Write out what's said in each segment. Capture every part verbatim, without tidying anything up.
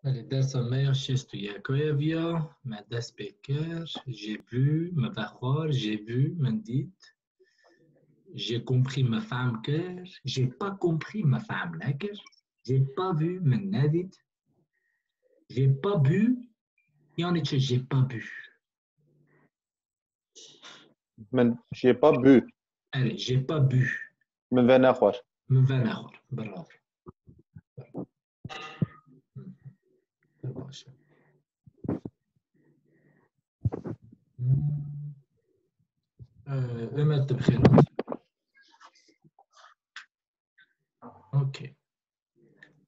Belê, dersa me ya şêst û yek ye viya, me dest pê kir, j'ai vu, me vexwar, j'ai vu, min dît, j'ai compris, me fehm kir, j'ai pas compris, me fehm nekir, j'ai pas vu, min nedît, j'ai pas bu, yanî çi, j'ai pas bu? Min, j'ai pas bu. Erê, j'ai pas bu. Min ve nexwar. Min ve nexwar. Bravo. Baş e. Ee, Ömer, tu bi xêr hatî. Okey.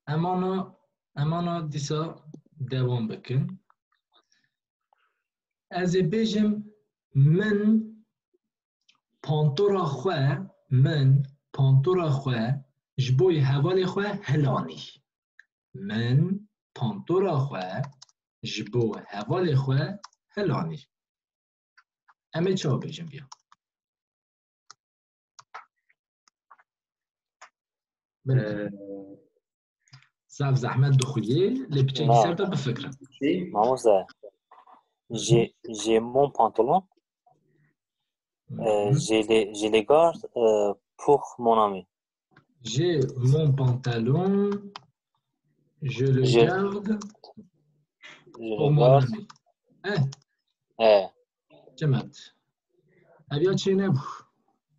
Em ana, em ana dîsa dewam bikin. Ez ê bêjim, min pantora xwe, min pantora xwe ji bo hevalê xwe hilanî. Min pantora xwe ji bo hevalê xwe hilanî. Em ê çawa bêjin viya? Belê. Ee, Zaf zehmet dixuye, lê piçekî ser te bifikrin. Mamoste, j'ai, j'ai mon pantalon, euh, je le, je le garde, euh, pour mon ami. J'ai mon pantalon, je le Je- garde Je pour le mon garde. ami. Eh, Eh, Cemat. Ev ya çênebû.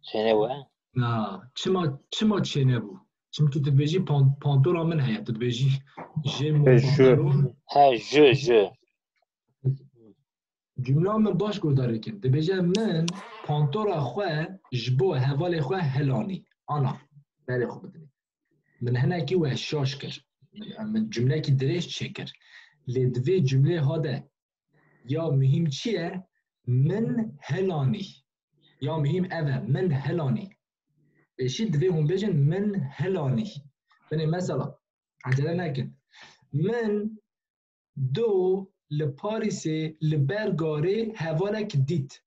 çênebû, eh? Na, çima, çima çênebû? Çimkî tu dibêjî pan, pantora min heye, tu dibêjî j'ai mon E, je. pantalon. He, je, je. Cumla min baş guhdar dikin. Dibêje min pantora xwe ji bo hevalê xwe hilanî. Ana, berê xwe bidinê. Min hinekî we şaş kir. Min, min cumlekî dirêj çêkir. Lê di vê cumlê ha de ya muhîm çi ye? Min hilanî. Ya muhîm ev e, min hilanî. Pêşî divê hûn bêjin min hilanî. Binê mesela, ecele nekin. Min do li Parîsê li ber garê hevalek dît.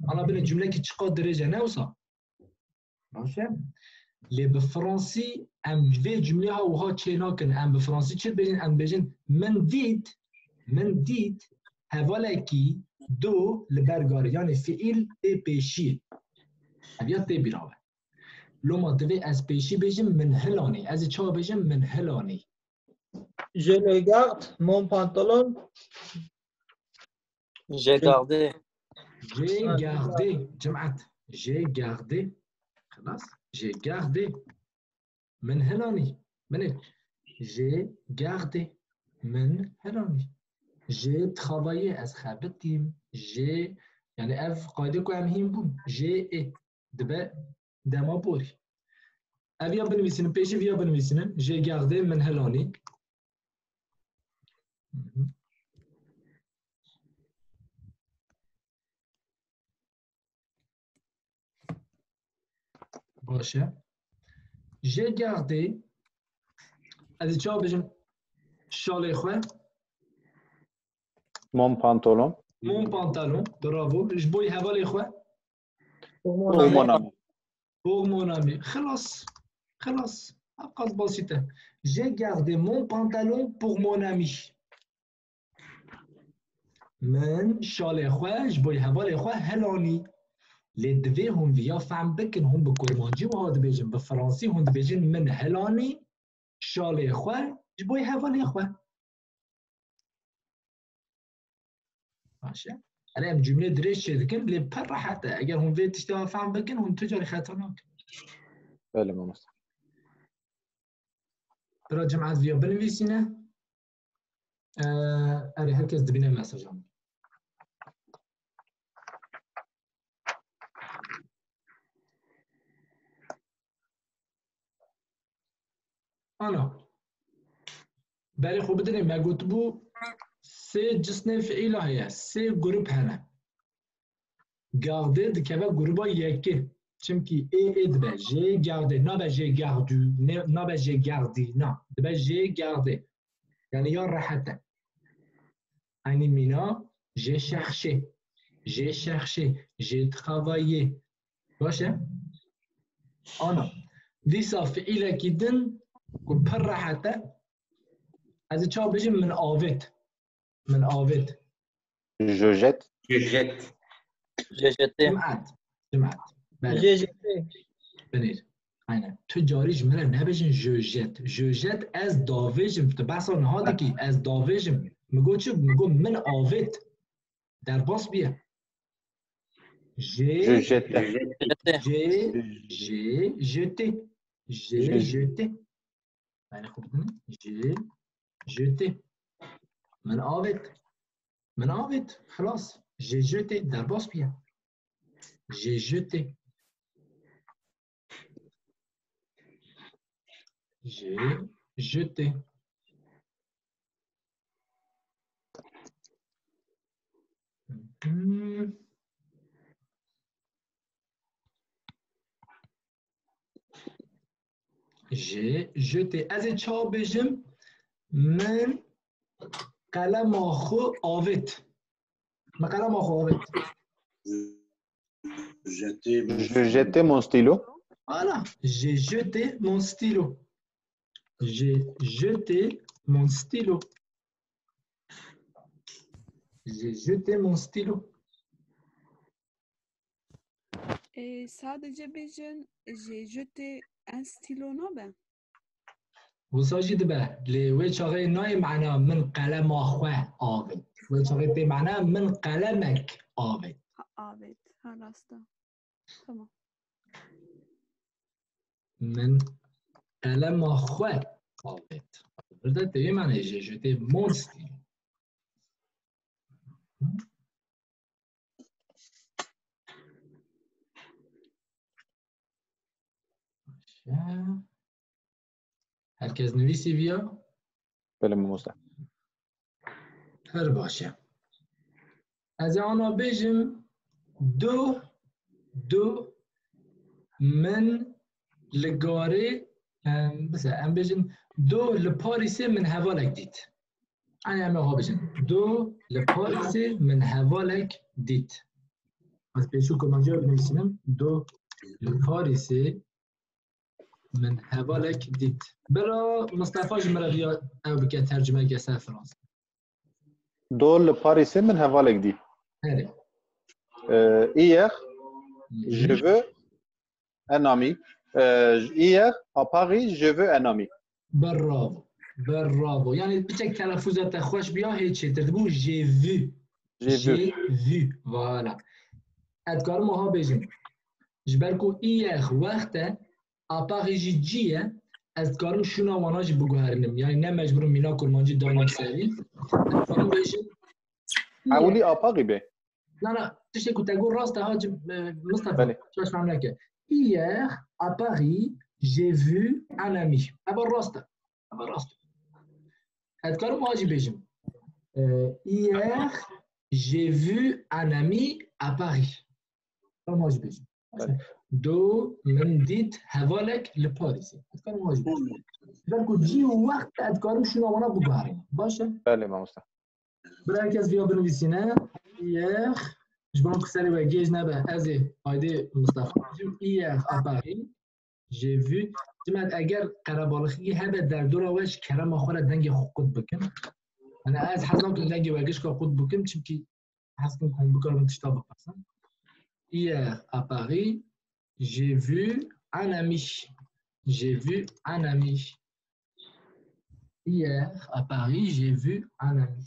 Ana binê cumlekî çiqas dirêj e, ne wisa? Baş e? Lê bi fransî em vê cumlê ha wiha çê nakin. Em bi fransî çi dibêjin? Em dibêjin min dît, min dît hevalekî do li ber garê. Yanî fiîl tê pêşiyê. Ev ya tê bîra we. Loma divê ez pêşî bêjim min hilanî. Ez ê çawa bêjim min hilanî? Je le garde, mon pantalon. J'ai gardé. J'ai gardé. Cemaat. J'ai gardé. Xelas. J'ai gardé. Min hilanî. Min ê. J'ai gardé. Min hilanî. J'ai travaillé. Ez xebitîm. J'ai, yani ev qayde ku em hîn bûn. J'ai é. Dibe dema borî. Ev ya binivîsînin, pêşî viya binivîsînin. J'ai gardé, min hilanî. Baş e. J'ai gardé. Ez ê çawa bêjim? Şalê xwe. Mon pantalon. Mon pantalon. Bravo. Ji bo hevalê xwe. Pour Pour mon ami. mon ami. Pour mon ami. Xelas. Xelas. Ev qas basît e. J'ai gardé mon pantalon pour mon ami. Min şalê xwe ji bo hevalê xwe helanî. Lê divê hûn viya fehm bikin, hûn bi kurmancî wiha dibêjin, bi fransî hûn dibêjin min helanî şalê xwe ji bo hevalê xwe. Baş e. Erê em cumlê dirêj çê dikin, lê pir rehet e. Eger hûn vê tiştê fehm bikin, hûn tu carî xeta nakin. Belê mamoste. Bira cemaat viya binivîsîne. Ee, erê her kes dibîne mesajan. Ana. Berê xwe bidinê, me gotibû sê cisnê fiîla heye, sê grup hene. Gardê dikeve gruba yekê. Çimkî ê ê dibe, j'ai gardé, nabe j'ai gardu, ne, nabe j'ai gardi, na. Dibe j'ai gardé. Yani ya rehet e. Eynî mîna j'ai cherché, j'ai cherché, j'ai travaillé. Baş e? Ana. Dîsa fiîlekî din ku pir rehet e, Ez ê çawa bêjim, min avêt. Min avêt. Je jette. Je jette. J'ai jeté. Cemaat. Cemaat. Belê. J'ai jeté. Binêr. Aynen. Tu carî ji min re nebêjin je jette. Je jette ez davêjim. Tu behsa niha dikî, ez davêjim. Min got çi? Min got min avêt. Derbas bûye. Je J'ai, jette. j'ai, j'ai jeté. J'ai jeté. Yani xwe bidin. J'ai jeté. Min avêt. Min avêt. Xelas. J'ai jeté. Derbas bûye. J'ai jeté. J'ai jeté. Mhm. J'ai jeté. Ez ê çawa bêjim? Min qelema xwe avêt. Min qelema xwe avêt. Jeté. Je jette mon stylo. Voilà. J'ai jeté mon stylo. J'ai jeté mon stylo. J'ai jeté mon stylo. E, sadece bêjin, j'ai jeté un stylo nabe. Wisa jî dibe. Lê wê çaxê nayê mana min qelema xwe avêt. Wê çaxê tê mana min qelemek avêt. Ha, avêt. Ha, rasta. Tamam. Min qelema xwe avêt. Burada tê mana j'ai jeté mon stylo. Her kes nivîsî viya? Belê mamoste. Her baş e. Ez ê ana bêjim, do, do, min li garê, em, mesela em bêjin, do li Parîsê min hevalek dît. Hani em ê ha bêjin, do li Parîsê min hevalek dît. Ez pêşû kurmanciya binivîsînim, do li Parîsê min hevalek dît. Bira Mistefa ji min re viya ew bike tercumeke ser fransî. Do li Parîsê min hevalek dî. Erê. Euh, hier, je veux un ami. Euh, hier, à Paris, je veux un ami. Bravo. Bravo. Yani piçek telaffuza te xweş biya hê çêtir dibû. J'ai vu. J'ai vu. J'ai vu. Voilà. Ez dikarim wiha bêjim. Ji ber ku hier wext e, à Paris jî cî ye, ez dikarim şûna wana jî biguherînim. Yani ne mecbûr im mîna kurmancî danim serî. Ez dikarim bêjim, Ewilî à Paris be. Na, na, tiştê ku te got rast e, Hacî, e, Mistefa, Belê. şaş fehm neke. Hier, à Paris, j'ai vu un ami. Eva rast e. Eva rast e. Ez dikarim wiha jî bêjim. E, hier, j'ai vu un ami à Paris. Dikarim wiha jî bêjim. Belê. Do min dît hevalek li Parîsê. Ez dikarim wiha jî bêjim. Ji ber ku cî û wext ez dikarim şûna wana biguherînim. Baş e? Belê mamoste. Bira her kes viya binivîsîne. Hier, ji bo ku serê we gêj nebe, ez ê aydê Mistefa bêjim. Hier à Paris, j'ai vu. Cimet eger qerebalixî hebe derdora we ji kerema xwe re dengê xwe qut bikin. Yani ez hez nakim dengê we gişka qut bikim, çimkî hez dikim ku hûn bikaribin tişta bipirsin. Hier à Paris, j'ai vu un ami. J'ai vu un ami. Hier, à Paris, j'ai vu un ami.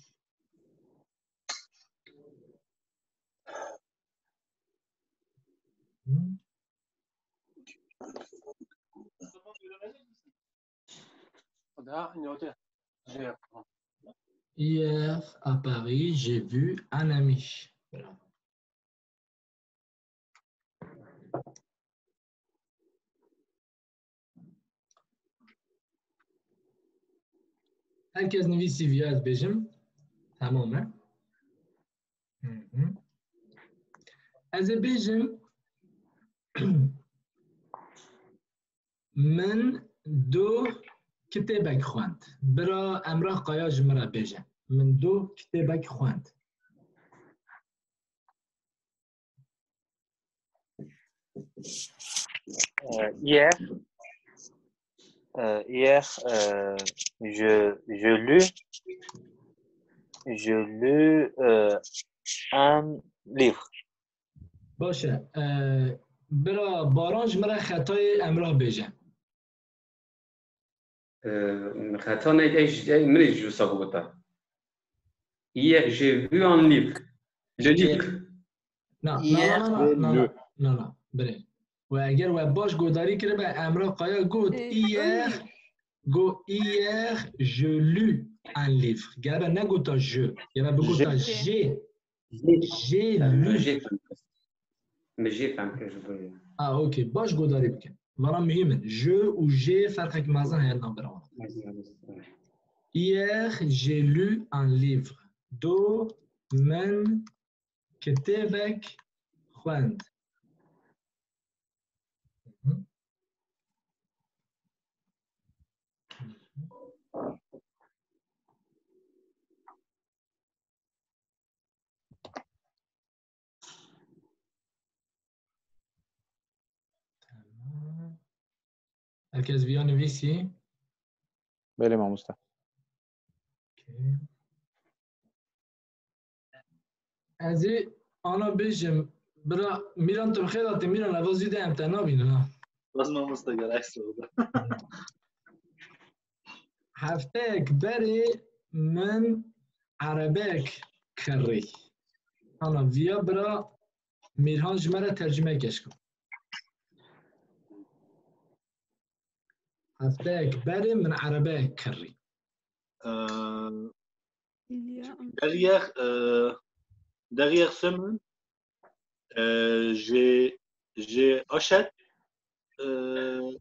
Hier, à Paris, j'ai vu un ami. Bravo. Her kes nivîsî viya ez bêjim. Tamam e. Hı hı. Ez ê bêjim, min do kitêbek xwend. Bira Emrah Kaya ji min re bêje. Min do kitêbek xwend. Euh, hier, Euh, hier, euh, je, je lus, je lus, euh, un livre. Baş e. E, bira Baran ji min re xetayê Emrah bêje. E, xeta ne, ey, ey, min ê ji wisa bigota. Hier, j'ai vu un livre. Le livre. Na, na, na, na, na, na, na, na, birê. We eger we baş guhdarî kiribe, Emrah Kaya got, Ê, hier, got, hier, je lus un livre. Geribe negota je. Geribe bigota Je. j'ai. J'ai, J'ai euh, lu. j'ai fait. Mais j'ai fait que je veux. Ah, ok. Baş guhdarî bikin. Vana muhîm in. Je û j'ai ferqek mezin heye navbera wan. Hier, j'ai lu un livre. Do min kitêbek xwend. Tamam. Herkes viya nivîsî? Belê mamoste. Okey. Ez ê ana bêjim, bira Mîran, tu bi xêr hatî Mîran, eva zû de em te nabînin ha. Bas mamoste, gel ekstra oldu. Hefteyek berê min erebek kirî. Ana viya bira Mîrhan ji me re tercüme keşko. Hefteyek berê min erebek kirî. Euh, Il y a un derrière, euh, derrière semaine, euh, j'ai, j'ai acheté euh,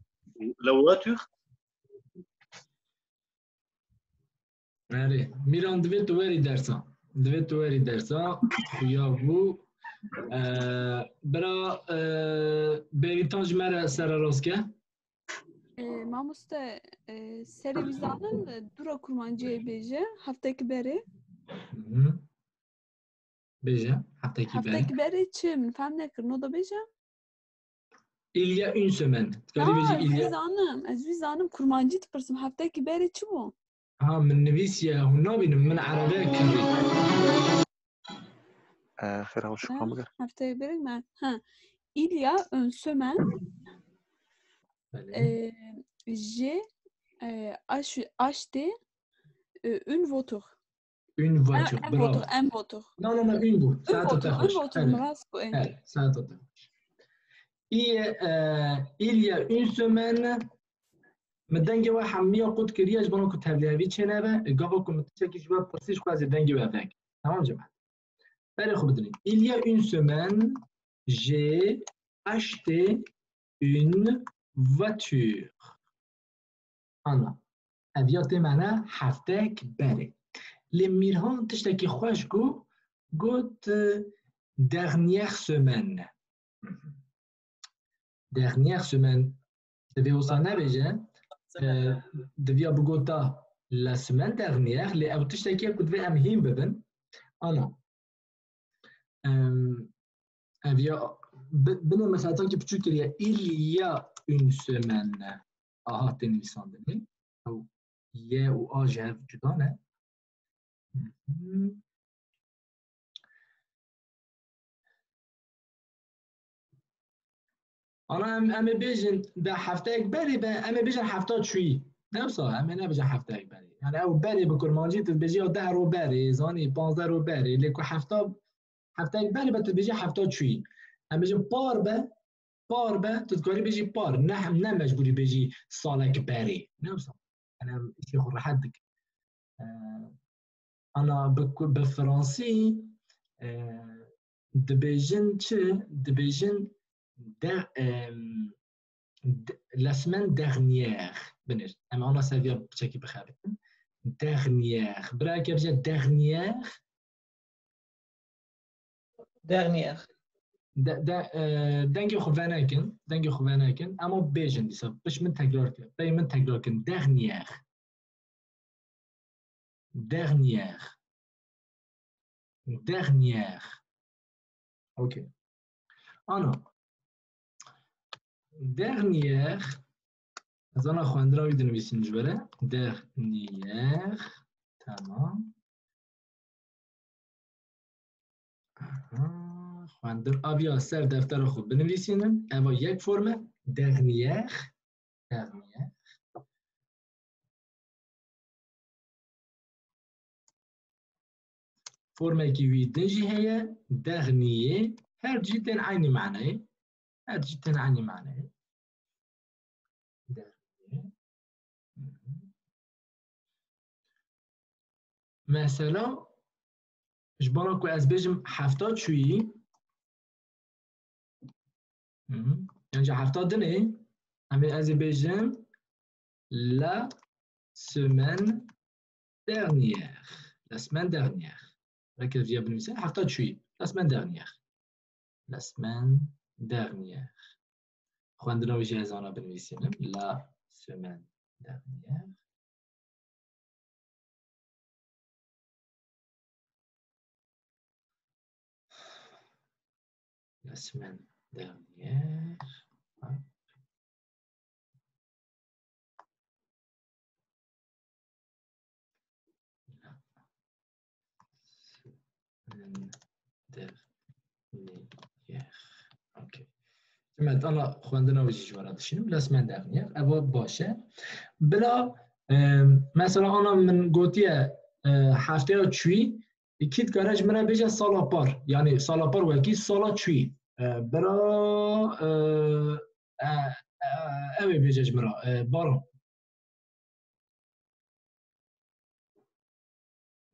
la voiture. Erê, Mîran divê tu werî dersa. Divê tu werî dersa. Xuya bû. Ee, bira e, Bêrîtan ji me re sererast ke. E, mamoste, e, serê wî zanim, e, dûra kurmanciyê bêje, heftek berê. Hı. Bêje, heftekî berê. Heftek berê çi? Min fehm nekir. No da bêje? Il y a une semaine. Dikarî Aa, bêjî ez il y wî a. Zanim. Ez wî zanim. Kurmancî dipirsim. Heftekî berê çi bû? Ha, min nivîsiye, hûn nabînin, min erebe kirî. Xêr ew şikran bigir. Heftekî berê me. Ha. Il y a une semaine, Belê. e, j'ai, e, ach- acheté, e, une voiture. Une Ah, voiture, em bravo. Voiture, em voiture. Non, non, non, une voiture. Une Saeta te voiture, xweş. une voiture, Evet. mi rast got, eh. Evet, saeta te xweş. Il, euh, il y a une semaine, min dengê we hemiya qut kiriye, ji bo ku tevlihevî çênebe, gava ku min tiştekî ji we pirsî, ji xwe ez ê dengê we vek. Tamam cemaat. Berê xwe bidinî. Il y a une semaine, j'ai acheté une voiture. Ana. Ev ya tê mane heftek berê. Lê Mîrhan tiştekî xweş got, got, e, dernière semaine. Dernière semaine. Divê wisa nebêje, e, diviya bigota la semaine dernière, lê ew tiştekî ye ku divê em hîn bibin. Ana. Em, ev ya, bi-, binê min xetankî piçûk kiriye. Il y a une semaine. Aha tê nivîsandinê. Ew Y û A ji hev cuda ne. Mhm. Ana em, em ê bêjin de hefteyek berê be, em ê bêjin hefta çûyî. Ne wisa, em ê nebêjin hefteyek berê. Yani ew berê bi kurmancî tu dibêjî ya deh ro berê, zanî panzdeh ro berê, lê ku hefta, hefteyek berê be tu dibêjî hefta çûyî. Em bêjin par be, par be, tu dikarî bêjî par. Ne, ne mecbûrî bêjî salek berê. Ne wisa. Yani em îşê xwe rehet dikin. Ee, ana bi, ku- bi fransî, e, dibêjin çi? Dibêjin de, em, de, la semaine dernière. Binêr. Em ana seviya piçekî bixebitin. Dernière. Birayeke bije dernière. Dernière. De, de, e, dengê xwe venekin. Dengê xwe venekin. Ama bêjin dîsa. Piş min tekrar kir. Pey min tekrar kin. Dernière. Dernière. Dernière. Ok. Ana. Dernière. Ez ana xwendina wî dinivîsim ji we re. Dernière. Tamam. Aha, xwendin aviya ser deftera xwe binivîsînin. Eva yek form e. Dernière. Dernière. Formekî wî din jî heye. Dernier. Her cî tên eynî manayê. Her cî tên eynî manayê. Dernier. Hı hı. Mesela, ji bona ku ez bêjim hefta çûyî, hı hı, yan jî hefta dinê, em ê ez ê bêjim la semaine dernière. La semaine dernière. Belkî viya binivîse, hefta çûyî. La semaine dernière. La semaine dernière. Xwendina wî jî ez ana binivîsînim. La semaine dernière. La semaine dernière. Semaine dernière. Ok. Demek ana xwendina wî jî ji we re dişînim. La semaine dernière. Eva baş e. Bila, e, mesela ana min gotiye, e, hefteya çûyî, kî dikare ji min re bêje sala par. Yanî sala par wekî sala çûyî. E, bira, e, e, e, ew ê bêje ji min re. E, Baran.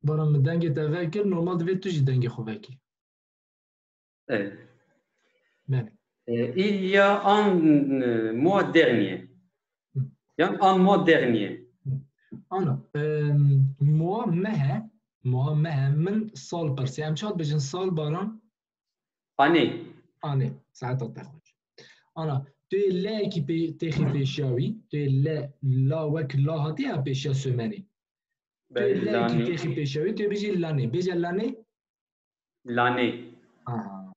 Baran, min dengê te vekir, normal divê tu jî dengê xwe vekî. Evet. Belê. E, il y a un, e, mois dernier. Hı. Yan un mois dernier. Hı. Ana, e, mois meh e, mois meh e, min sal pirsî. Em çawa dibêjin sal, Baran? Année. Année. Saeta te xweş. Ana, tu yê leyekî pê-, têxî pêşiya wî, tu yê le, la wek la hatiye ya pêşiya semaine. Tu yê Belê, leyekî l'année. Têxî pêşiya wî, tu yê bêjî l'année. Bêje l'année. L'année. Aha.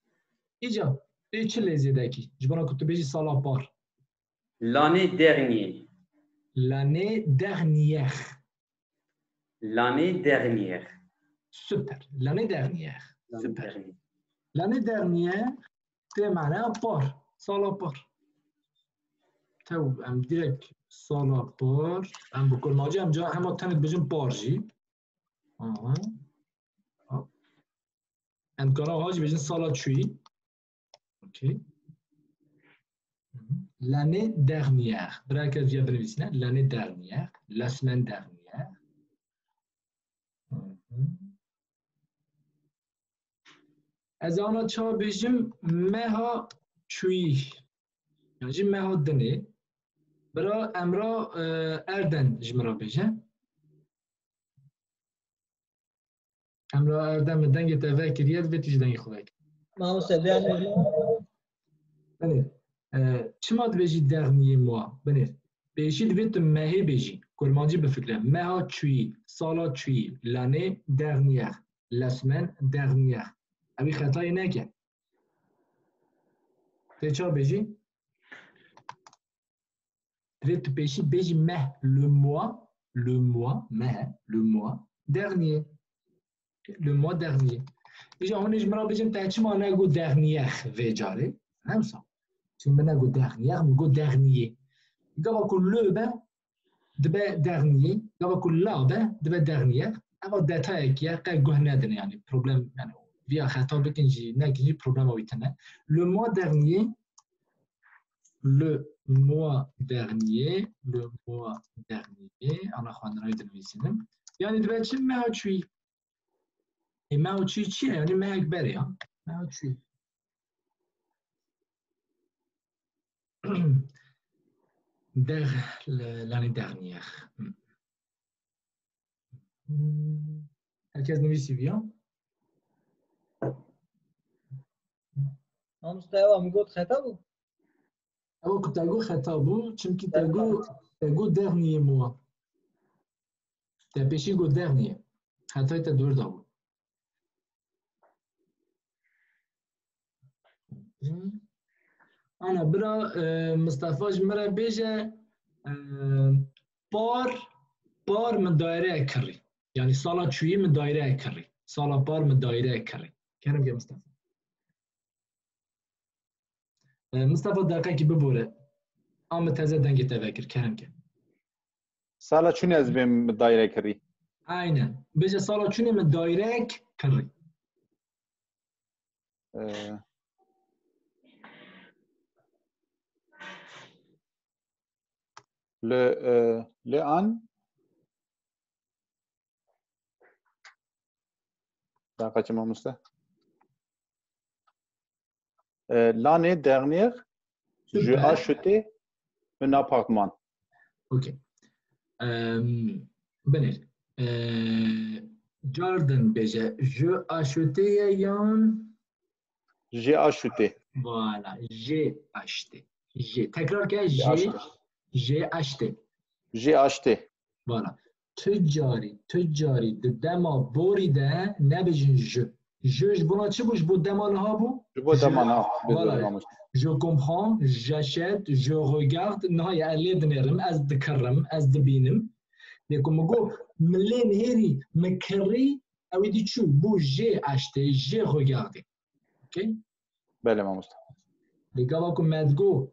Îca, tu yê çi lê zêdekî? Ji bona ku tu bêjî sala par. L'année dernière. L'année dernière. L'année dernière. Super. L'année dernière. L'année Super. Dernière. L'année dernière, tê mane par. Sala par. Tew, em direkt sala par. Em bi kurmancî em ca hema tenê dibêjin par jî. Aha. Hop. Em dikare ha jî bêjin sala çûyî. Ok. L'année dernière. Bireke viya binivîsine. L'année dernière. La semaine dernière. Ez ana çawa bêjim meha çûyî. Yan jî meha dinê. Bira Emra, e, Erden ji min re bêje. Emra Erdem, min dengê te vekiriye, divê tu jî dengê xwe vekirî. Mamoste, bêne. Binêr. E, çima dibêjî dernier mois? Binêr. Pêşî divê tu mehê bêjî. Kurmancî bifikre. Meha çûyî, sala çûyî, l'année dernière, la semaine dernière. Evî xetayê neke. Tê çawa bêjî? Divê tu pêşî bêjî meh, le mois, le mois, meh, le mois dernier. Le mois dernier. Îja hûn ê ji min re bêjin, te çima negot dernier vê carê? Hemsa. Çi min negot dernier, min got dernier. Gava ku le be, dibe dernier. Gava ku la be, dibe dernier. Eva detayek ye, qe guh nedin yani. Problem yani. Viya xeta bikin jî, nekin jî problema wî tune. Le mois dernier, Le mois dernier, le mois dernier, ana xwendina wî dinivîsînim. Yani dibe çi meha çûyî? E, meha çûyî çi ye? Yani mehek berê ya. Meha çûyî. Der, le, l'année dernière. Hmm. Hmm. Herkes nivîsî viya? Mamoste, ewa min got xeta bû? Ewa ku te got xeta bû, çimkî te got, te got dernier mois. Te pêşî got dernier. Xetayê te dûr da bû. Ana bira, e, Mistefa ji min re bêje, Ee, par, par min daireyek kirî. Yani sala çûyî min daireyek kirî. Sala par min daireyek kirî. Kerem ke Mustafa. Ee, Mustafa, deqekî bibore. A min teze dengê te vekir, kerem ke. Sala çûnê ez bêm daireyek kirî. Aynen. Bêje sala çûnê min daireyek kirî. Ee, le, e, le an. Daha kaçı mamusta? E, l'année dernière, j'ai Super. acheté un appartement. Ok. Em, binêr. E, Jordan bêje, je acheté ye yan? J'ai acheté. Voilà, j'ai acheté. J'ai. Tekrar ke, J'ai j'ai, acheté. j'ai acheté. J'ai acheté. Voilà. Tu carî, tu carî di dema borî de nebêjin je. Je ji bona çi bû? Ji bo dema niha bû? Ji bo dema Je, niha. voilà. Je comprends, j'achète, je regarde. Niha ya ez lê dinêrim, ez dikirim, ez dibînim. Lê ku min got, min lê nihêrî, min kirî, ew êdî çû, bû j'ai acheté, j'ai regardé. Ok? Belê mamoste. Lê gava ku me digot,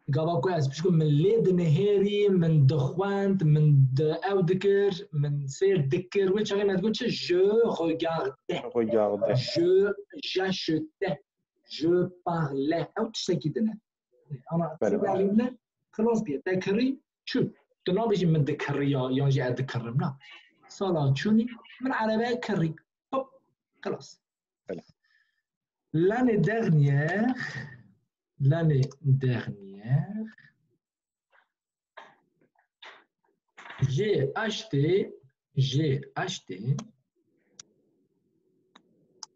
gava ku ez pişko min lê dinihêrî, min dixwend, min di ew dikir, min sêr dikir, wê çaxê me digot çi? Je regardais. Regardais. Je, j'achetais. Je parlais. Ew tiştekî din e. Ana Belê, belê. Xilas bûye. Te kirî çû. Tu nabêjî min dikiriya yan jî ez dikirim. Na. Sala çûnî min erebeyek kirî. Hop. Xilas. Belê. L'année dernière, l'année dernière, j'ai acheté, j'ai acheté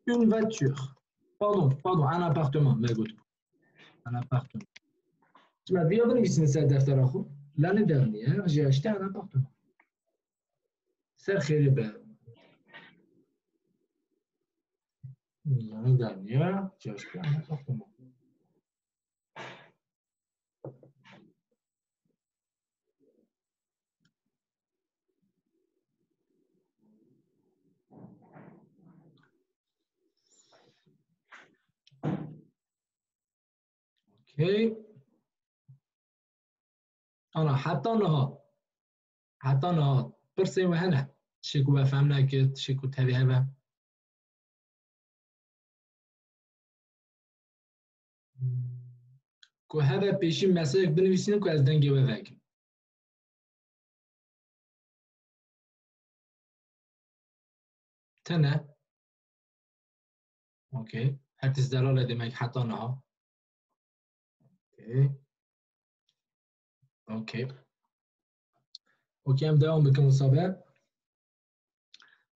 une voiture. Pardon, pardon, un appartement, me got. Un appartement. Tu m'as bien vu ici, c'est d'affaires. L'année dernière, j'ai acheté un appartement. Ser xêrê be. L'année dernière, j'ai acheté un appartement. Ok. Ana, heta niha. Heta niha. Pirsên we hene. Tiştê ku we fehm nekir, tiştê ku tevî hebe. Ku hebe pêşî mesajek binivîsînin ku ez dengê we vekim. Tene. Okey. Hertis delale demek heta niha. Okey. Okey. Okey, em devam bikin wisa be.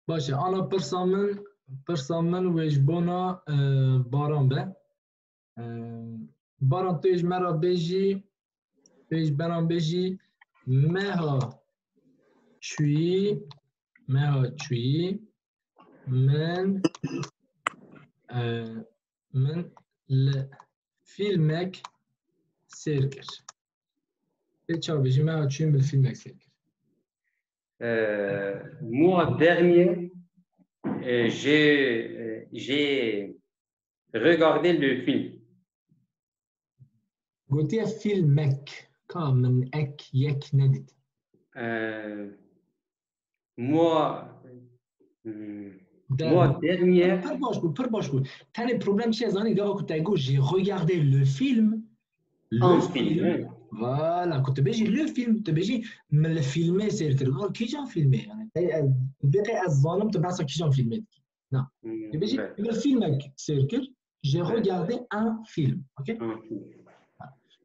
Baş e, ana pirsa min, pirsa min wê ji bona, e, Baran be. E, Baran, tu yê ji me re bêjî, tu yê ji Beran bêjî, meha çûyî, meha çûyî, min, e, min li fîlmek sêr kir. Pê çawa bêjî, meha çûyî min li fîlmek sêr kir. Euh, mois dernier, euh, j'ai, euh, j'ai regardé le film. Gotiye fîlmek. Ka min ek yek nedît. Euh, mois, hmm, De- mois dernier. Pir baş bû, pir baş bû. Tenê problem çi ye zanî, gava ku te got, j'ai regardé le film. Le Un film, film, evet. Voilà, ku tu bêjî le film, tu bêjî min li fîlmê sêr kir. Aa, kîjan fîlmê? Yani, e, e, vê qey ez zanim tu behsa kîjan fîlmê dikî. Na. Hmm, tu bêjî, evet. Min filmek sêr kir, j'ai Evet. regardé un film. Ok? Un film.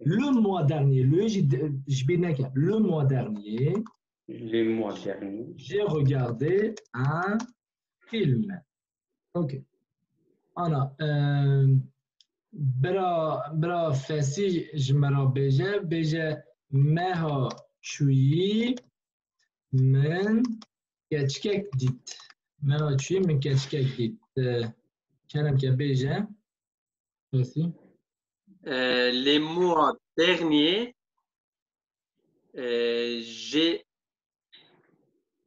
Le mois dernier, le jî de- ji bîr neke. Le mois dernier, Le mois dernier. j'ai regardé un film. Ok. Ana, e, bira, bira Fesî ji me re bêje, bêje, meha çûyî min keçikek dît. Meha çûyî min keçikek dît. E, kerem ke bêje. Fesî. Euh, le mois dernier, Euh, j'ai,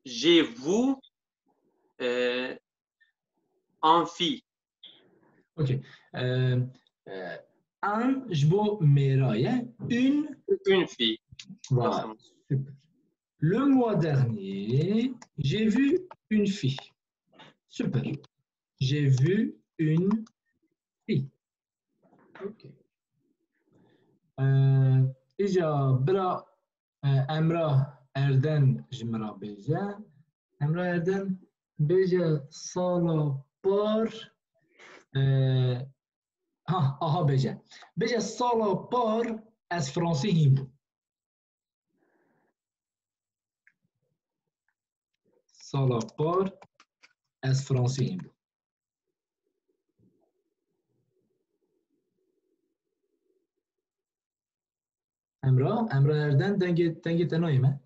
j'ai vu, euh, une fille. Ok. Euh, euh, un ji bo mêra ye. Une. Une fille. Voilà. Super. Le mois dernier, j'ai vu une fille. Super. J'ai vu une fille. Ok. Euh, îca bira e, Emrah Erden ji min re bêje. Emrah Erden bêje sala par, e, ha, aha bêje. Bêje sala par ez fransî hîn bûm. Sala par ez fransî hîn bûm. Emrah, Emrah Erden dengê, dengê te nayê me.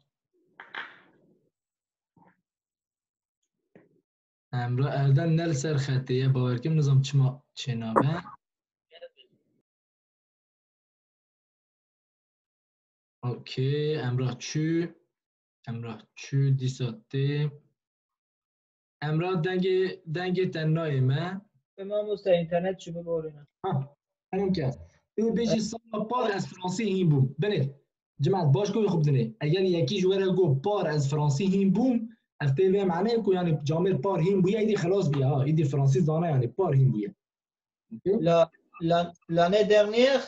Emrah Erden ne li ser xetê ye, bawer kim, nizam çima çênabe. Okey, Emrah çû. Emrah çû, dîsa tê. Emrah dengê, dengê te nayê me. Mamoste, internet çi biborîne. Ha, kerem ke. Tu bêjî sala par ez fransî hîn bûm. Binê. Cimat, baş ku xwe bidinê. Eger yekî ji we re got par ez fransî hîn bûm, ev tê vê manê ku yani camêr par hîn bûye, îdî xelas bûye ha. Îdî fransî zane yani par hîn bûye. Okey? La, la, l'année dernière,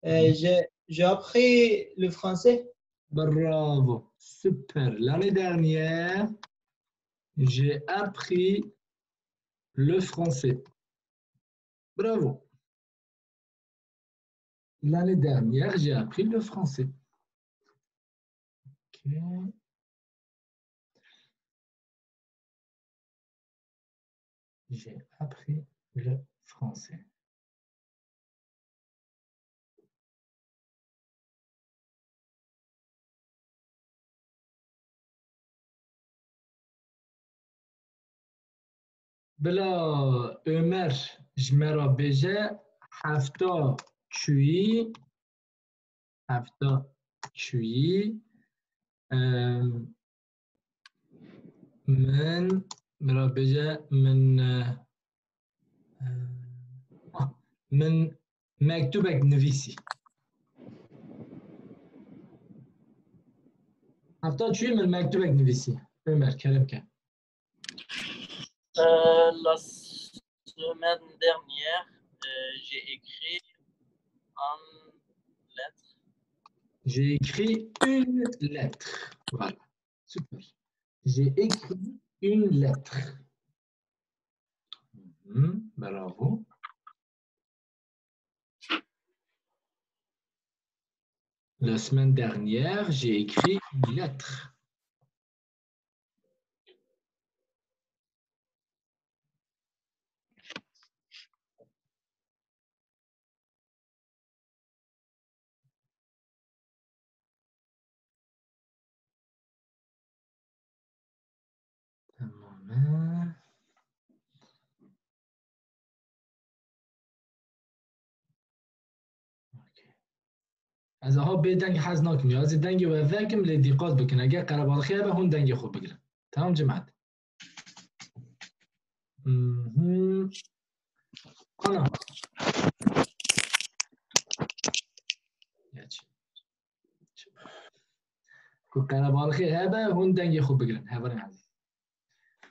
euh, j'ai, j'ai appris le français. Bravo. Super. L'année dernière, j'ai appris le français. Bravo. L'année dernière, j'ai appris le français. Ok. J'ai appris le français. Bila Ömer ji me re bêje, hefta çûyî, hefta çûyî, em, min, bila bêje min, e, e, ah, min mektubek nivîsî. Hefta çûyî min mektubek nivîsî. Ömer, kerem ke. Euh, la semaine dernière, euh, j'ai écrit une lettre. J'ai écrit une lettre. Voilà. Super. J'ai écrit une lettre. Mhm, bravo. La semaine dernière, j'ai écrit une lettre. Tamam. Ez aha bê deng hez nakim ya. Ez ê dengê we vekim lê dîqat bikin. Eger qerebalixê hebe hûn dengê xwe bigirin. Tamam cimat. Mhm. Ana. Geç. Ku qerebalixê hebe hûn dengê xwe bigirin. Hevalên ezîz.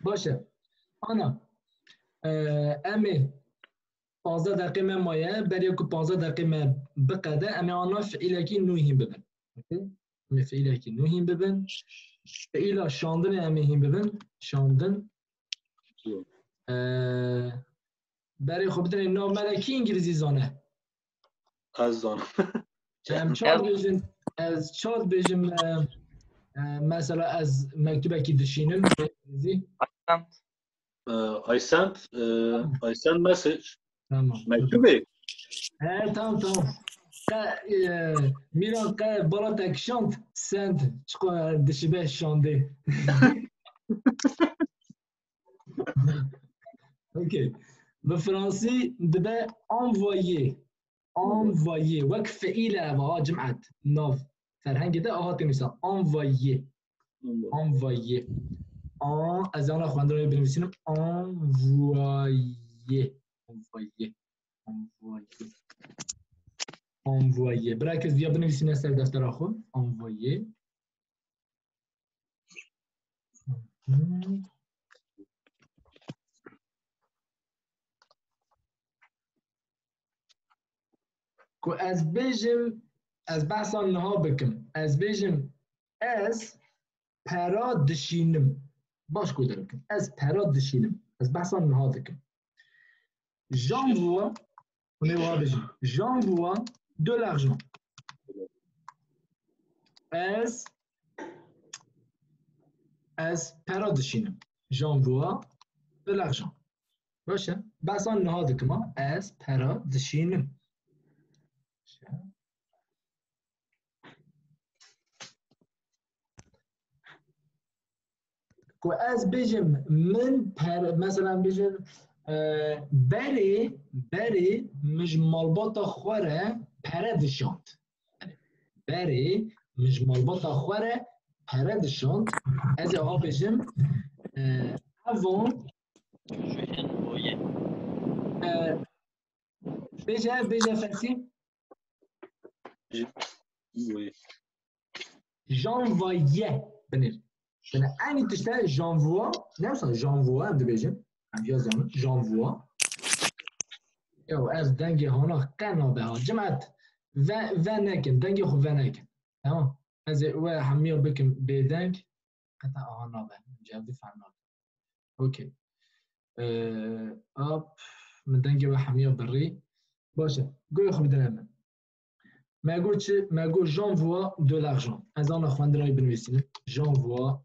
Baş e. Ana. E, em ê panzdeh deqê me maye. Beriya ku panzdeh deqê me biqede, em ê ana fiîlekî nû hîn bibin. Okey? Em ê fiîlekî nû hîn bibin. Fiîla şandinê em ê hîn bibin. Şandin. Ee, berê xwe bidinê nav me de kî îngilîzî zane? Ez zanim. Em çar bêjin, ez çar bêjim, e, e, mesela ez mektubekî dişînim, îngilîzî. Uh, I sent, uh, I sent message. Tamam. Mektubê. He, tamam, tamam. Qe, e, Mîran qe bala te kişand, send, çiqa dişibe şandê. Okey. Bi fransî dibe envoyé. Envoyé. Wek fiîl e ev, ha, cimat. Nav. Ferhengê de a hatê nivîsan. Envoyé. Envoyé. Envoyé. An, ez ana xwendina wê binivîsînim. Envoyé. Envoyé. Envoyé. Envoyé. Bira kes viya binivîsîne ser deftera xwe. Envoyé. Ku ez bêjim, ez behsa niha bikim. Ez bêjim, ez pera dişînim. Baş guhdar bikin. Ez pera dişînim. Ez behsa niha dikim. J'envoie, hûn ê wiha bijîn. J'envoie de l'argent. Ez, ez pera dişînim. J'envoie de l'argent. Baş e. Behsa niha dikim ha. Ez pera dişînim. Ku ez bêjim, min per-, mesela bêjim, e, berê, berê min ji malbata xwe re pere dişand. Berê min ji malbata xwe re pere dişand. Ez ê ha bêjim, e, avant, e, bêje, bêje Fesî. J'envoyais. Binêr. Binêr. Aynı tişt e, j'envoie. Ne wisa j'envoie em dibêjin. Em ya zanin. J'envoie. Ya ev dengê hana qe nabe ha. Cimet. Ve, ve nekin. Dengê xwe ve nekin. Tamam. Ez ê we hemiya bikim bêdeng. Qeta aha nabe. Cevdî fehm nabe. Okey. Ee, ap, min dengê we hemiya birî. Baş e. Guhê xwe bidine min. Me got çi? Me got j'envoie de l'argent. Ez ana xwendina wî binivîsînim. J'envoie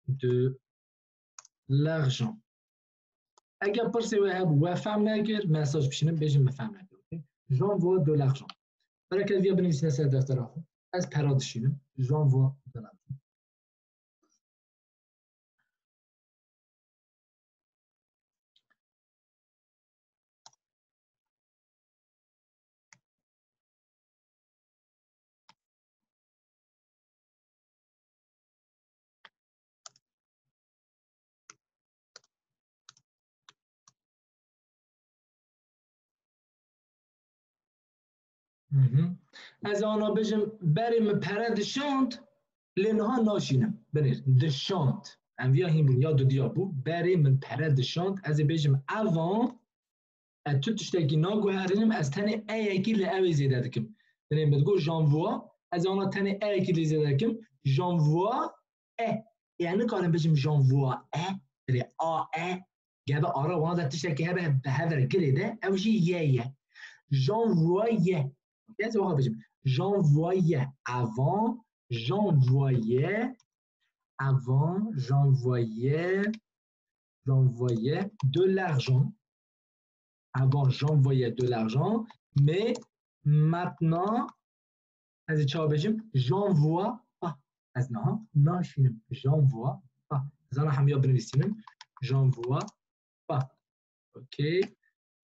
de l'argent. Eger pirsê we hebû, we fehm nekir, mesaj bişînin, bêjin min fehm nekir. Okey? J'envoie de l'argent. Bereket viya binivîsîne ser deftera xwe. Ez pera dişînim. J'envoie de l'argent. Mhm. Ez ana bêjim, berê min pere dişand, lê niha naşînim. Binêr, dişand. Em viya hîn bûn, ya dudiya bû. Berê min pere dişand, ez ê bêjim, avant, ez tu tiştekî naguherînim, ez tenê eyekî li ew ê zêde dikim. Binêr, min digot, j'envoie, ez ana tenê eyekî lê zêde dikim. J'envoie e. Yani nikarim bêjim j'envoie e, binêr, a e. Gebe ara wana de tiştekî hebe bi hev re girê de, ew jî ye ye. J'envoyais. Ez ê wiha bêjim. J'envoyais avant, j'envoyais avant, j'envoyais, j'envoyais de l'argent. Avant, j'envoyais de l'argent, mais maintenant, ez ê çawa bêjim? J'envoie pas. Ez niha naşînim. J'envoie pas. Ez ana hemiya binivîsînim. J'envoie pas. Okey.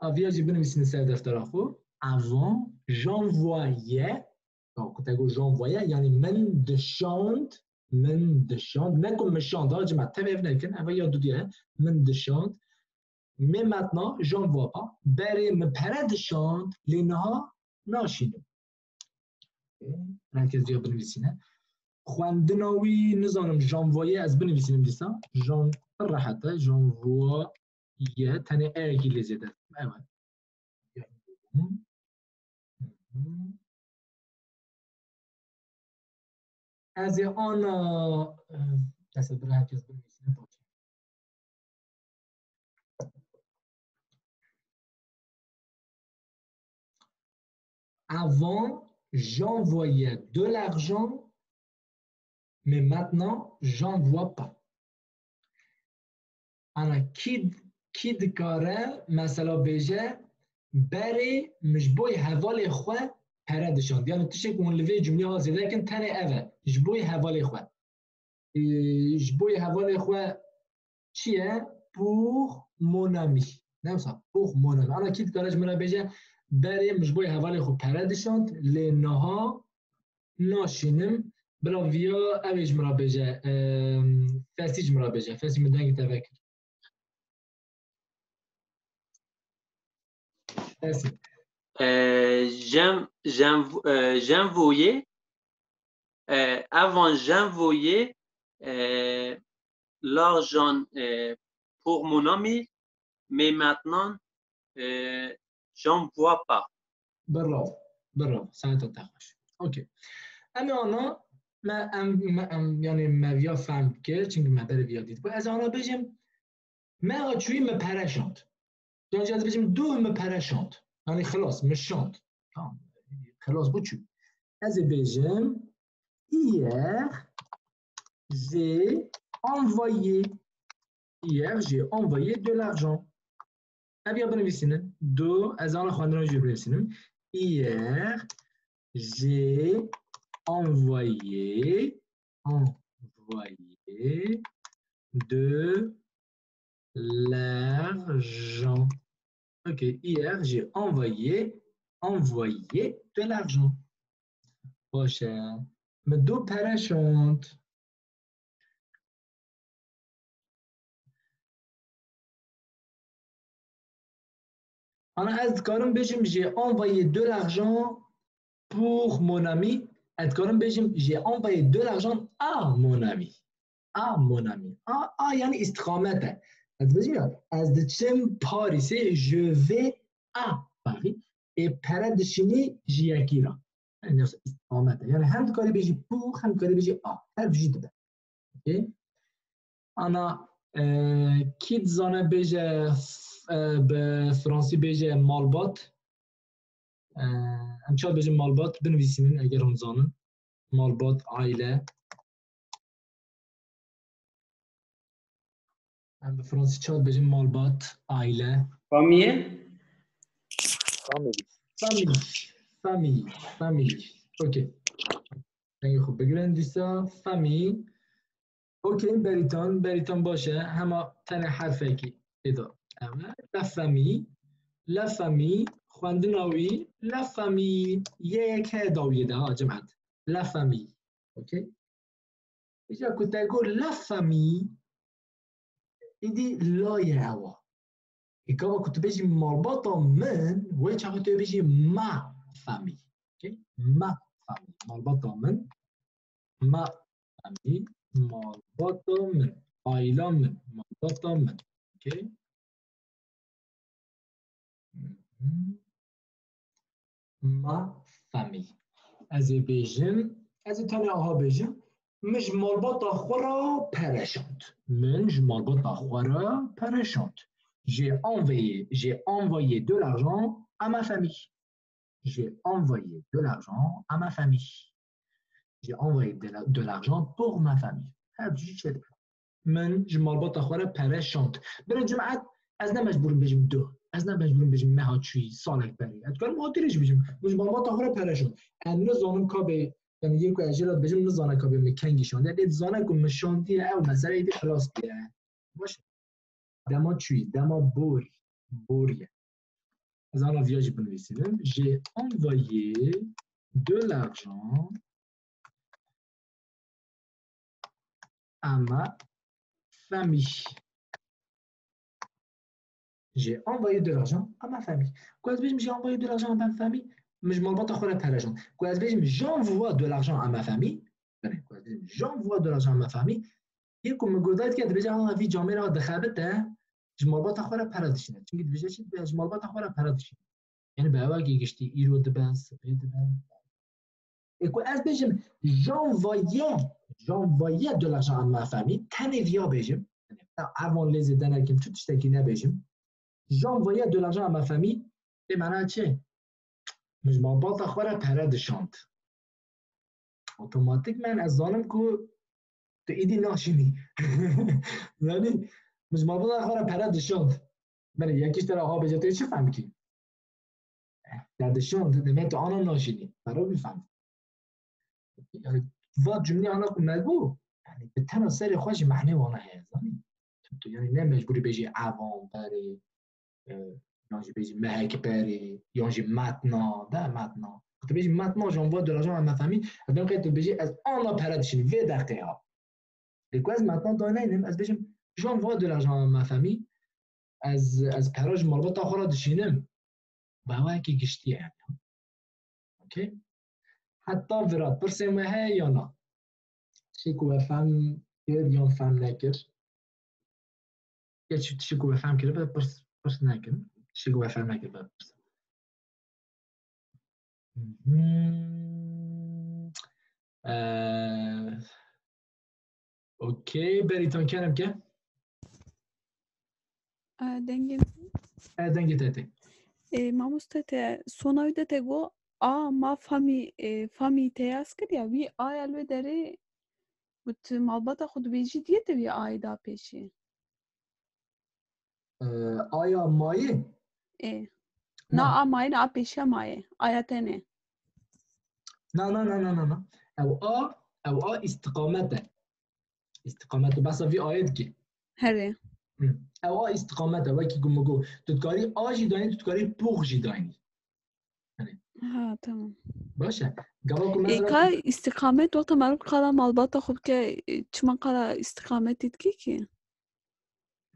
A viya jî binivîsînin ser deftera xwe. Avant, j'envoyais. Ku te got j'envoyais, yani min dişand, min dişand. Ne ku min şand, ha, cima, tev ev nekin, ev ya dudiye, min dişand. Mais maintenant, j'envoie pas. Berê min pere dişand, lê niha naşînim. Herkes diya binivîsîne. Xwendina wî, nizanim, j'envoyais ez binivîsînim dîsa. J'en-, pir rehet e. J'envoyais, tenê eyekî lê zêde. Evet. Ez ê ana, e, destebira herkes binivîsîne, baş e. Avant, j'envoyais de l'argent, mais maintenant, j'envoie pas. Ana kî, kî dikare mesela bêje, berê min ji bo hevalê xwe pere dişand. Yani tiştek hûn li vê cumleyê ha zêde kin tenê ev e. Ji bo hevalê xwe. Ee, ji bo hevalê xwe çi ye? Pour mon ami. Ne wisa, pour mon ami. Ana kî dikare ji min re bêje, berê min ji bo hevalê xwe pere dişand, lê niha naşînim, Bila viya ew ê ji min re bêje, em, Fesî ji min re bêje. Fesî, min dengê te vekir. Fesî. Euh, j'en- j'en- euh, j'envoyais, euh, avant j'envoyais euh, l'argent euh, pour mon ami, mais maintenant euh, j'envoie pas. Bravo, bravo. Saeta te xweş. Okey. Em ê ana me em, me em, yani me viya fehm bike, çünkü me berê viya dît. Ez ana bêjim, me ha çûyî me pere şand. Yan jî ez bêjim, duh me pere şand. Yani xilas, me şand. Tamam. Xilas bû çû. Ez ê bêjim, hier, j'ai envoyé. Hier, j'ai envoyé de l'argent. Ev ya binivîsînin. Du, ez ana xwendina jî binivîsînim. Hier, j'ai envoyé, envoyé de l'argent. Ok, hier, j'ai envoyé, envoyé de l'argent. Baş e. Min du pere şand. Ana ez dikarim bêjim, j'ai envoyé de l'argent pour mon ami. Ez dikarim bêjim, j'ai envoyé de l'argent à mon ami. À mon ami. A, a yani îstîqamet e. Ez dibêjim ya, ez diçim Parîsê, je vais à Paris. Ê pere dişînî ji yekî re. Yani îstîqamet e. Yani hem dikarî bêjî pour, hem dikarî bêjî à. Her jî dibe. Okey? Ana, e, kî dizane bêje, e, bi fransî bêje malbat? E, em çawa bêjin malbat? Binivîsînin eger hûn zanin. Malbat, aile. Em bi fransî çawa dibêjin malbat, aile? Famille. Famille. Famille. Famille. Famille. Okey. Dengê xwe bigirin dîsa. Famille. Okey, Berîtan. Berîtan baş e. Hema tenê herfekî tê de. Ev e. La famille. La famille. Xwendina wî. La famille. Yê yek heye dawiyê de ha, cimat. La famille. Okey? Îja ku te got la famille, îdî la ye ewa. Î gava ku tu bêjî malbata min, wê çaxê tu yê bêjî ma famille. Okey? Ma famille. Malbata min. Ma famille. Malbata min. Aîla min. Malbata min. Okey? Ma famille. Ez ê bêjim, ez ê tenê aha bêjim. Min ji malbata xwe re pere şand. Min ji malbata xwe re pere şand. J'ai envoyé, j'ai envoyé de l'argent à ma famille. J'ai envoyé de l'argent à ma famille. J'ai envoyé de la- de l'argent pour ma famille. Her jî çêdibe. Min ji malbata xwe re pere şand. Bira cimat, ez ne mecbûr im bêjim du. Ez ne mecbûr im bêjim me ha çûyî salek berê. Ez dikarim hatî re jî bêjim. Min ji malbata xwe re pere şand. Ez nizanim ka bê, yani yê ku ez jê re dibêjim nizane ka bê min kengî şandiye. Lê dizane ku min şandiye ew mesele êdî xilas bûye. Baş e. Dema çûyî, dema borî. Borî ye. Ez ana viya jî binivîsînim. J'ai envoyé de l'argent à ma famille. J'ai envoyé de l'argent à ma famille. Ku ez bêjim j'ai envoyé de l'argent à ma famille, min ji malbata xwe re pere şand. Ku ez bêjim j'envoie de l'argent à ma famille, belê, ku ez bêjim j'envoie de l'argent à ma famille, yê ku min guhdar dike dibêje, ha, vî camêra dixebite, ji malbata xwe re pere dişîne. Çünkü dibêje çi dibe? Ji malbata xwe re pere dişîne. Yani bi ewakî giştî îro dibe, sibê dibe. Ê ku ez bêjim, j'envoyais, j'envoyais de l'argent à ma famille, tenê viya bêjim. Yani, avant lê zêde nekim, çi tiştekî nebêjim. J'envoyais de l'argent à ma famille, ê mana çi? Min ji malbata xwe re pere dişand. Otomatikmen ez zanim ku tu êdî naşînî. Zanî, min ji malbata xwe re pere dişand. Belê, yekî ji te re aha bêje, tu yê çi fehm dikî? Te dişand, deme tu ana naşînî. Pere bifem. Yani, va cumlê ana ku me got, yani, bi tena serê xwe jî mehnê wana heye, zanî? Tu, tu, yani, ne mecbûrî bêjî avant, berê, e, yan jî bêjî mehek berê, yan jî maintenant, de maintenant. Tu bêjî maintenant j'envoie de l'argent à ma famille, ez dibêm qey tu bêjî ez ana pere dişînim vê deqê ha. Lê ku ez maintenant dayînînim, ez bêjim j'envoie de l'argent à ma famille, ez, ez pera ji malbata xwe re dişînim. Bi hewayekî giştî ye yani. Okey? Heta vira pirsên we heye ya na? Tiştê ku we fehm kir yan fehm nekir? Ya çi tiştê ku we fehm kiribe pirs, pirs nekin. Tiştê ku we fehm nekiribe pirs. Mhm. Ee, okey, Berîtan kerem ke. E, dengê min. E, dengê te tê. E, mamoste te, sona wî de te got, a ma famî, e, famî te yaz kir ya, wî aya li wê derê got, malbata xwe dibêjî diye te wî ayê da pêşî. E, aya mayê? E. Na, a mayê ne, a pêşiya mayê. Aya te ne. Na, na, na, na, na, na. Ew a, ew a îstiqamet e. Îstiqamet e. Behsa vî ayê dikî. Herê. Hı. Ew a îstiqamet e. Wekî ku min got, tu dikarî a jî dayînî, tu dikarî pour jî dayînî. Ha, tamam. Baş e. Gava ku mesela... Êka îstiqamet wexta meriv qala malbata xwe bike, e, çima qala îstiqametî dikî kî?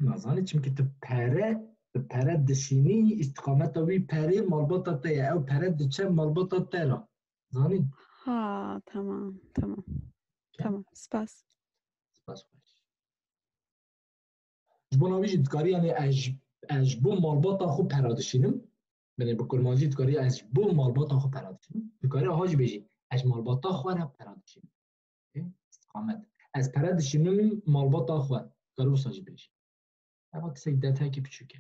Nazanî, çimkî tu pere, tu pere dişînî, îstiqameta wî perê malbata te ye. Ew pere diçe malbata te ra. Zanî? Ha, tamam, tamam. Tamam, spas. Spas xweş. Ji bona wî jî dikarî, yani ez, ez ji bo malbata xwe pera dişînim. Binê bi kurmancî dikarî ez ji bo malbata xwe pera dişînim. Dikarî aha jî bêjî ez ji malbata xwe re pera dişînim. Okey? Îstiqamet. Ez pere dişînim malbata xwe. Dikarî wisa jî bêjî. Eva kisek detayekî piçûk e.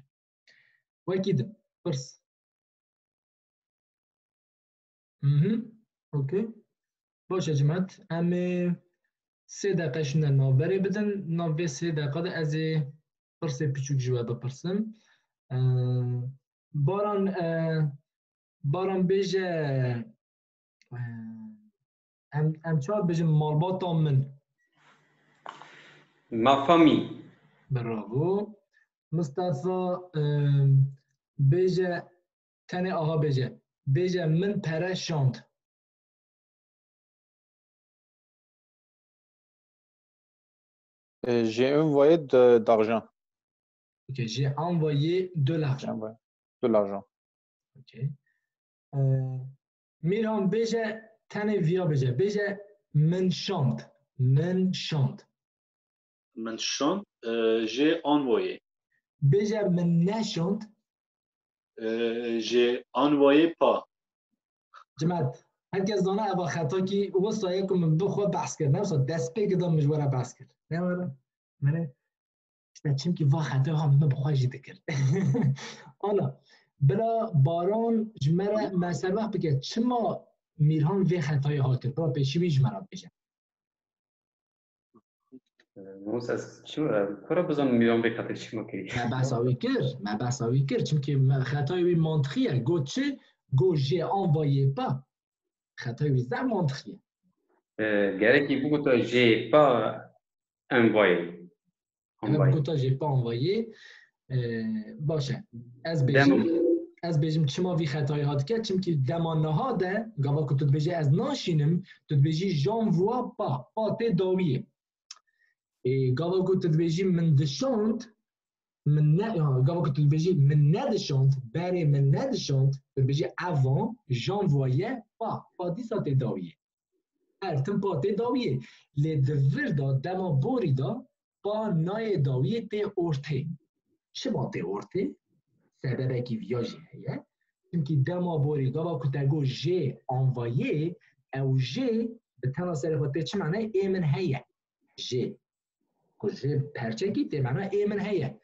Wekî din. Pirs. Mhm. Okey. Baş e cimat. Em ê sê deqe şûnde navberê bidin. Nav vê sê deqa de ez ê pirsê piçûk ji we bipirsim. Ee, Baran, e, Baran bêje, e, em, em çawa bêjin malbata min? Ma famille. Bravo. Mustafa, e, bêje, tenê aha bêje. Bêje min pere şand. Euh, j'ai envoyé de, d'argent. Ok, j'ai envoyé de l'argent. J'ai envoyé de l'argent. Ok. Euh, Miran bêje, tenê viya bêje. Bêje min şand. Min şand. Min şand, euh, j'ai envoyé. Bêje min neşand. Euh, j'ai envoyé pas. Cimat, her kes zana eva xetakî wisa ye ku min bi xwe behs kir. Ne wisa destpêkê de min ji we re behs kir. Ne were? Min ê, işte çimkî va xetaya min bi xwe jî dikir. Ana, bila Baran ji me re me serwext bike. Çima Mîrhan vê xetayê ha kir? Bila pêşî wî ji me re bêje. Nûs ez çi, kura bizanim Mîran vê xetê çima kirî? Me behsa wî kir, me behsa wî kir. Çimkî me, xetayê wî mantiqî ye. Got çi? Got j'ai envoyé pas. Xetayê wî zaf mantiqî ye. Ee, gerekî bigota j'ai pas envoyé. Ev bigota j'ai pas envoyé. Ee, baş e. Ez bêjim, ez bêjim çima vî xetayê ha dike? Çimkî dema niha de, gava ku tu dibêjî ez naşînim, tu dibêjî j'envoie pas. Pas tê dawiyê. Ê, gava ku tu dibêjî min dişand, min ne, ha, gava ku tu dibêjî min nedişand, berê min nedişand, tu dibêjî avant, j'envoyais pas. Pas dîsa tê dawiyê. Her tim pas tê dawiyê. Lê di vir de dema borî de pas nayê dawiyê, tê ortê. Çima tê ortê? Sebebekî viya jî heye. Çimkî dema borî gava ku te got j'ai envoyé, ew j'ai bi tena serê xwe tê çi mane? Ê min heye. J'ai. Ku j'ai perçekî tê mane ê min heye.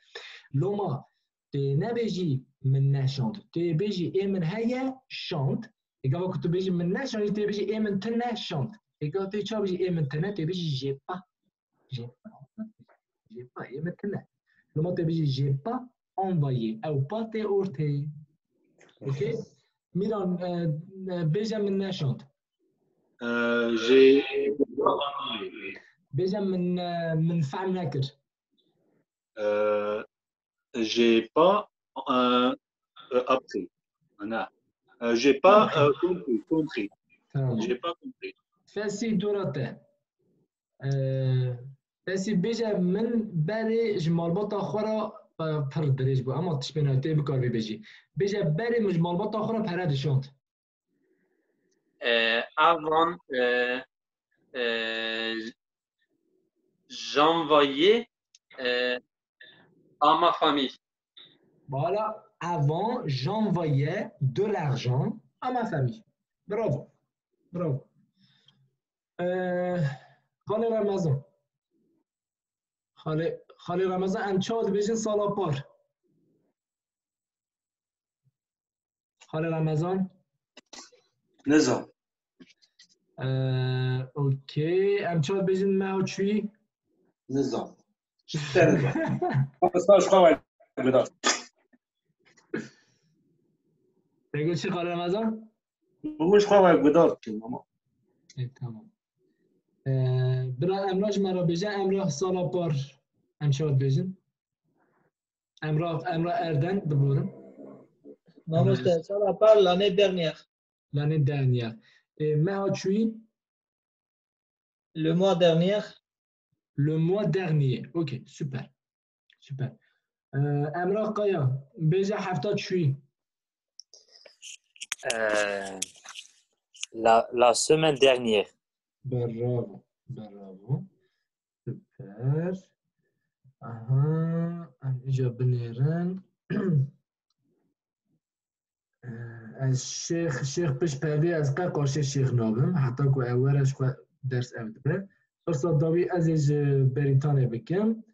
Loma tê nebêjî min neşand. Tê bêjî ê min heye şand. Ê gava ku tu bêjî min neşand, tê bêjî ê min tine şand. Ê gava tê çawa bêjî ê min tine, tê bêjî j'ai pas. J'ai pas. J'ai pas, ê min tine. Loma tê bêjî j'ai pas envoyé. Ew pas tê ortê. Okey? Mîran, e, e, bêje min neşand. Euh, j'ai Bêje min, e, min fehm nekir. Euh, j'ai pas, euh, euh, appris. Ana. Euh, j'ai pas euh, compris, compris. Tamam. J'ai pas compris. Fesî dora te. Ee, Fesî bêje min berê ji malbata xwe re e, pir dirêj bû. Ema tişt pê nayê, tê bikar vê bêjî. Bêje berê min ji malbata xwe re pere dişand. Euh, avant, euh, euh, j'envoyais euh, à ma famille. Voilà, avant, j'envoyais de l'argent à ma famille. Bravo. Bravo. Ee, Xalê Remezan. Xalê, Xalê Remezan, em çawa dibêjin sala par? Xalê Remezan? Nizam. Ee, okey. Em çawa dibêjin meha çûyî? Nizam. Çi te nizam. Mesela şu kadar güzel. Te got çi Xalê Remezan? Bu şu kadar güzel ama. E, tamam. Ee, bira Emrah ji me re bêje, Emrah sala par em çawa dibêjin? Emrah, Emrah Erden, biborim. Mamoste, sala par l'année dernière. L'année dernière. E, meha çûyî? Le mois dernier. Le mois dernier. Ok, super. Super. Ee, Emrah Kaya, bêje hefta çûyî. Euh, la, la semaine dernière. Bravo, bravo. Super. Aha, em îca binêrin. Ee, ez şêx, şêx pişt perdê ez qe qarşê şêx nabim. Heta ku ew were ji xwe ders ew dibe. Pirsa dawî ez ê ji Berîtanê bikim.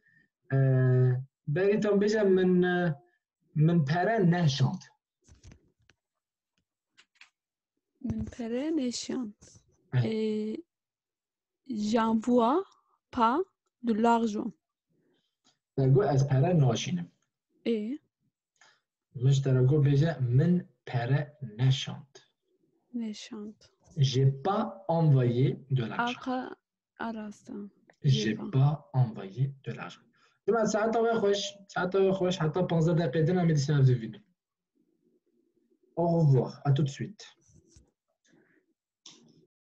Ee, Berîtan bêje min, e, min pere neşand. Min pere neşand. Evet. E, j'envoie pas de l'argent. Te got ez pere naşînim. E, Min ji te re got bêje min pere neşand. neşand. J'ai pas envoyé de l'argent. Arka arasta. J'ai pas envoyé de l'argent. Dima saeta we xweş, saeta we xweş, heta panzdeh deqê din em ê dîsa ev divînin. Au revoir, à tout de suite.